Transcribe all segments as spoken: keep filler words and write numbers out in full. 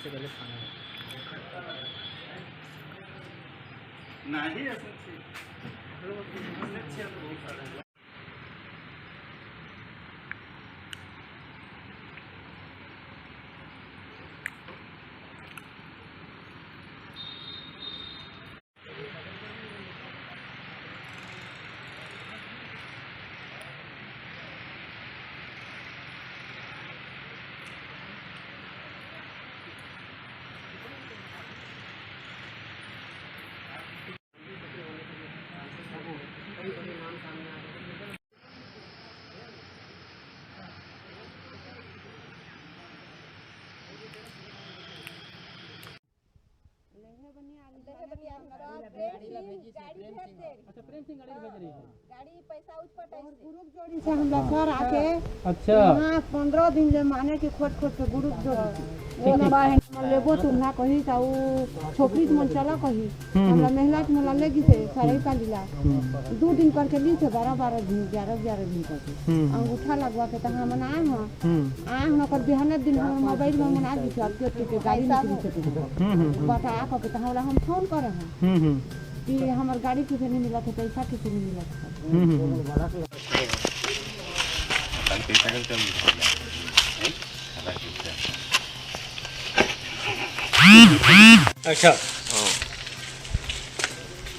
से पहले खाना नहीं, ऐसे अच्छे, ऐसे अच्छे तो बहुत सारे हैं। अच्छा, प्रेम सिंह गाड़ी भेज रही है। गाड़ी पैसा उठ पटाई से। ग्रुप जोड़ी से हमरा घर आके अच्छा। यहाँ पंद्रह दिन ले माने के खोज खोज के ग्रुप जोड़ी। वो बाहर मन लेबो तुम्हला कही त उ छोकरी मन चला कही। हम्म, हमरा हम्म। मेहनत मोला लेगी से सराई पाली ला। हम्म। दू दिन करके ली से बारह बारह दिन, ग्यारह ग्यारह दिन करके। हम्म। अंगूठा लगवा के त हमन आए हैं। हम्म। आए हैं, ओकर बिहान दिन हमर मोबाइल में मना दी से, अब के गाड़ी निकली से। हम्म, हम्म, हम्म। बता आ के त हमरा हम फोन करे हैं। हम्म, हम्म। कि हमर गाड़ी किसे नहीं मिला था, पैसा किसे नहीं मिला था। हम्म, हम्म, हम्म। अच्छा।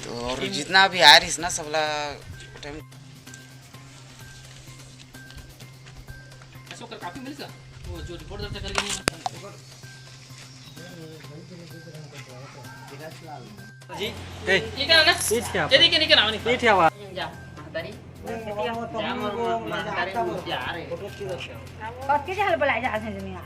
तो और जितना भी आ रही ना सबला टाइम ऐसे ओकर कॉपी मिल सा? वो जो रिपोर्ट दर्ज कर लिए हैं। जी। ए, ये क्या है ना? ये क्या? ये देखिए, नहीं क्या नाम नहीं। ये क्या हुआ? जा, महतारी। जा, मोर महतारी, जा रे। कब के जहल बुलाए जा रहे हैं दुनिया?